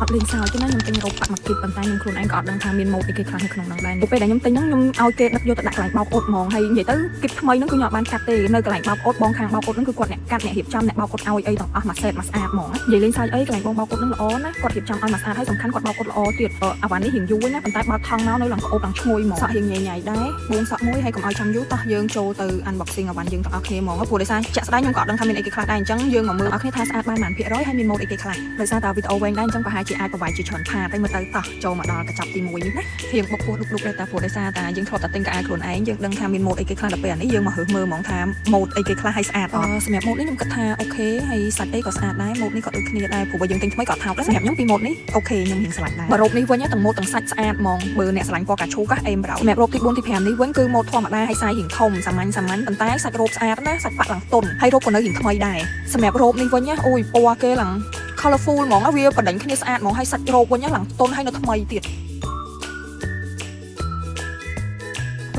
អត់លេងសើចទេណាខ្ញុំទិញរ៉ូបប៉ាក់មកគីបប៉ុន្តែខ្ញុំខ្លួនឯងក៏អត់ដឹងថាមានម៉ូដអីគេខ្លះនៅក្នុងហ្នឹងដែរពេលដែលខ្ញុំទិញហ្នឹងខ្ញុំឲ្យគេដឹកយកទៅដាក់កន្លែងបោកអ៊ុតហ្មងហើយនិយាយទៅគីបថ្មីហ្នឹងគឺខ្ញុំអត់បានកាត់ទេនៅកន្លែងបោកអ៊ុតបងខាងបោកអ៊ុតហ្នឹងគឺគាត់អ្នកកាត់អ្នករៀបចំអ្នកបោកអ៊ុតឲ្យអីទាំងអស់មួយសេតមួយស្អាតហ្មងនិយាយលេងសើចអីកន្លែងបងបោកអ៊ុតហ្នឹងល្អណាគាត់រៀបចំឲ្យមួយស្អាតហើយសំខាន់គាត់បោកអ៊ុតល្អទៀតអាវ៉ាន់នេះរៀងយូរណាប៉ុន្តែបើកថង់មកនៅឡើងក្អូបឡើងឈ្ងុយហ្មងសក់រៀងញ៉ៃញ៉ៃដែរ4សក់មួយហើយកុំឲ្យចាំយូរតោះយើងចូលទៅ unboxing អាវ៉ាន់យើងទាំងអស់គ្នាហ្មងព្រោះដោយសារជាក់ស្ដែងខ្ញុំក៏អត់ដឹងថាមានអីគេខ្លះដែរអញ្ចឹងយើងមកមើលអស់គ្នាថាស្អាតបានប៉ុន្មានភាគរយហើយមានម៉ូដអីគេខ្លះដោយសារតែវីដេអូវែងដែរអញ្ចឹងប្រហែលជាអាចប្រវាយជាច្រើន part តែមើលទៅតោះចូលមកដល់កញ្ចប់ទី1នេះណារៀងបុកពោះឌុកឌុកដែរតាព្រោះដោយសារតែយើងធ្លាប់តែទិញខោអាវខ្លួនឯងយើងដឹងថាមានម៉ូដអីគេខ្លះដល់ពេលអានេះយើងមករើសមើលហ្មងថាម៉ូដអីគេខ្លះហើយស្អាតអត់សម្រាប់ម៉ូដនេះខ្ញុំគិតថា OK ហើយសាច់អីក៏ស្អាតដែរម៉ូដនេះក៏ដូចគ្នាដែរព្រោះបើយើងទិញថ្មីក៏ថោកដែរសម្រាប់ខ្ញុំពីម៉ូដនេះ OK ខ្ញុំរៀងស្រឡាញ់ដែរបើរ៉ូបនេះវិញទាំងម៉ូដទាំងសាច់ស្អាតហ្មងបើអ្នកស្រឡាញ់ពណ៌កាឈូកអេមប្រោសម្រាប់រ៉ូបទី4ទី5នេះវិញគឺម៉ូដធម្មតាហើយសាយរៀងធំសាមញ្ញសាមញ្ញប៉ុន្តែសាច់រ៉ូបស្អាតណាសាច់ប៉ាក់ឡើងទន់ហើយរ៉ូបក៏នៅរៀងថ្មីដែរសម្រាប់រ៉ូបនេះវិញណាអូយពណ៌គេឡើង colorful ហ្មងវាបដិញគ្នាស្អាតហ្មងហើយសាច់រ៉ូបវិញឡើងទន់ហើយនៅថ្មីទៀត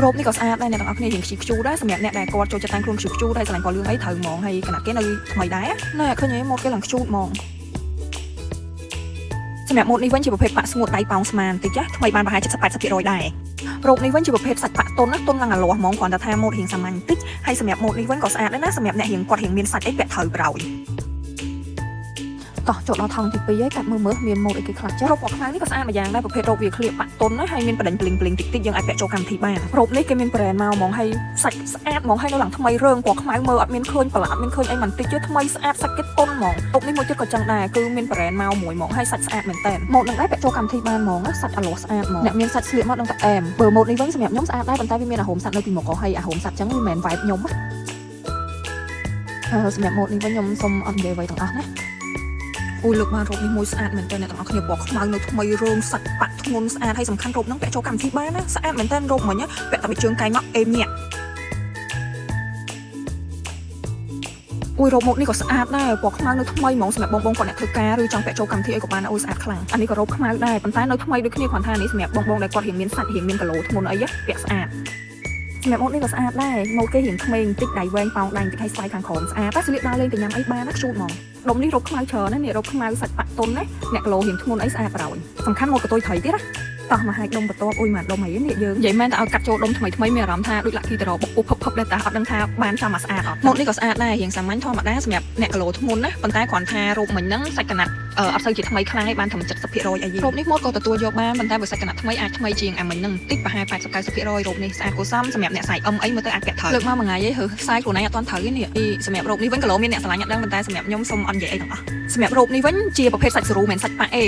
រ៉ូបនេះក៏ស្អាតដែរអ្នកទាំងអស់គ្នារៀងខ្ជិះខ្ជូដែរសម្រាប់អ្នកដែលគាត់ចូលចិត្តតែងខ្លួនខ្ជិះខ្ជូដែរស្រឡាញ់ពណ៌លឿងអីត្រូវហ្មងហើយកណាត់គេនៅថ្មីដែរណែឃើញហីម៉ូតគេឡើងខ្ជូតហ្មងសម្រាប់ម៉ូតនេះវិញជាប្រភេទប៉ាក់ស្ងួតដៃប៉ោងស្មានតិចចាថ្មីបានប្រហែល70 80%ដែររ៉ូបនេះវិញជាប្រភេទសាច់ប៉ាក់តុនណាតុនឡើងអាលាស់ហ្មងគ្រាន់តែថាម៉ូតរៀងសាមញ្ញតិចហើយសម្រាប់ម៉ូតនេះវិញក៏ស្អាតដែរណាសម្រាប់អ្នករៀងគាត់រៀងមានសាច់អីពាក់ត្រូវប្រោយតោះចូលដល់ថង់ទី2ហើយកាត់មើលមើលមានម៉ូតអីគេខ្លះចារ៉ូបពណ៌ខ្មៅនេះក៏ស្អាតម្យ៉ាងដែរប្រភេទរ៉ូបវាក្លៀកប៉ាក់តុនណាហើយមានបដិញប្លីងប្លីងតិចតិចយើងអាចពាក់ចូលកម្មវិធីបានរ៉ូបនេះគេមាន brand មកហ្មងហើយសាច់ស្អាតហ្មងហើយនៅឡើងថ្មីរើងពណ៌ខ្មៅមើលអត់មានឃើញប្រឡាក់អត់មានឃើញអីមិនតិចទេថ្មីស្អាតសាច់គេតុនហ្មងរ៉ូបនេះមួយទៀតក៏ចឹងដែរគឺមាន brand មកមួយហ្មងហើយសាច់ស្អាតមែនតើម៉ូតនឹងដែរពាក់ចូលកម្មវិធីបានហ្មងសាច់អាលាស់ស្អាតហ្មងអ្នកមានសាច់ស្លៀកមកដឹងតែអែមបើម៉ូតនេះវិញសម្រាប់ខ្ញុំស្អាតដែរប៉ុន្តែវាមានអាហូមសាច់នៅពីមុខហើយអាហូមសាច់ចឹងវាមិនមែន vibe ខ្ញុំសម្រាប់ម៉ូតនេះវិញខ្ញុំសុំអត់និយាយអ្វីទាំងអស់ណាអូយលើកបានរ៉ូបនេះមួយស្អាតមែនតើអ្នកទាំងអស់គ្នាពណ៌ខ្មៅនៅថ្មីរើងសាច់ប៉ាក់ធ្ងន់ស្អាតហើយសំខាន់រ៉ូបហ្នឹងពាក់ចូលកម្មវិធីបានណាស្អាតមែនតើរ៉ូបមិញពាក់តែពីជើងកែងមកអេមញាក់អូយរ៉ូបម៉ូតនេះក៏ស្អាតដែរពណ៌ខ្មៅនៅថ្មីហ្មងសម្រាប់បងបងគាត់អ្នកធ្វើការឬចង់ពាក់ចូលកម្មវិធីអីក៏បានអូយស្អាតខ្លាំងអានេះក៏រ៉ូបខ្មៅដែរប៉ុន្តែនៅថ្មីដូចគ្នាគ្រាន់ថានេះសម្រាប់បងបងដែលគាត់រៀងមានសាច់រៀងមានគីឡូធ្ងន់អីពាក់ស្អាតសម្រាប់ម៉ូតនេះក៏ស្អាតដែរម៉ូតគេរៀងក្មេងតិចដៃវែងប៉ោងដៃតិចហើយស្បែកខាងក្រោមស្អាតតែស្លៀកដើរលេងទៅញ៉ាំអីបានណាខ្ជូតហ្មងដុំនេះរ៉ូបខ្មៅច្រើនណានេះរ៉ូបខ្មៅសាច់ប៉ាក់តុនណាអ្នកគីឡូរៀងធ្ងន់អីស្អាតប្រោយសំខាន់ម៉ូតកតុយត្រីទៀតណាតោះមកហាច់ដុំបន្ទាប់អ៊ុយមកដុំអីនេះយើងនិយាយមែនតើឲ្យកាត់ចូលដុំថ្មីថ្មីមានអារម្មណ៍ថាដូច lucky draw បុកពុះភឹបភឹបដែរតាអត់ដឹងថាបានចាំមកស្អាតអត់ម៉ូតនេះក៏ស្អាតដែររៀងសាមញ្ញធម្មតាសម្រាប់អ្នកគីឡូធ្ងន់ណាប៉ុន្តែគ្រាន់ថារូបមិញហ្នឹងសាច់កណាត់អត់សូវជាថ្មីខ្លាំងឯងបានត្រឹម70%អីរូបនេះម៉ូតក៏ទទួលយកបានប៉ុន្តែបើសាច់កណាត់ថ្មីអាចថ្មីជាងអាមិញហ្នឹងតិចប្រហែល80 90%រូបនេះស្អាតគួរសមសម្រាប់អ្នកសាយអឹមអីមើលទៅអាចពាក់ត្រូវលើកមកមួយថ្ងៃឯងហឺខ្សែខ្លួនឯងអត់ទាន់ត្រូវទេនេះសម្រាប់រូបនេះវិញគីឡូមានអ្នកស្រឡាញ់អត់ដឹងប៉ុន្តែសម្រាប់ខ្ញុំសុំអត់និយាយអីទាំងអស់សម្រាប់រូបនេះវិញជាប្រភេទសាច់សរូមិនសាច់ប៉ាក់អេ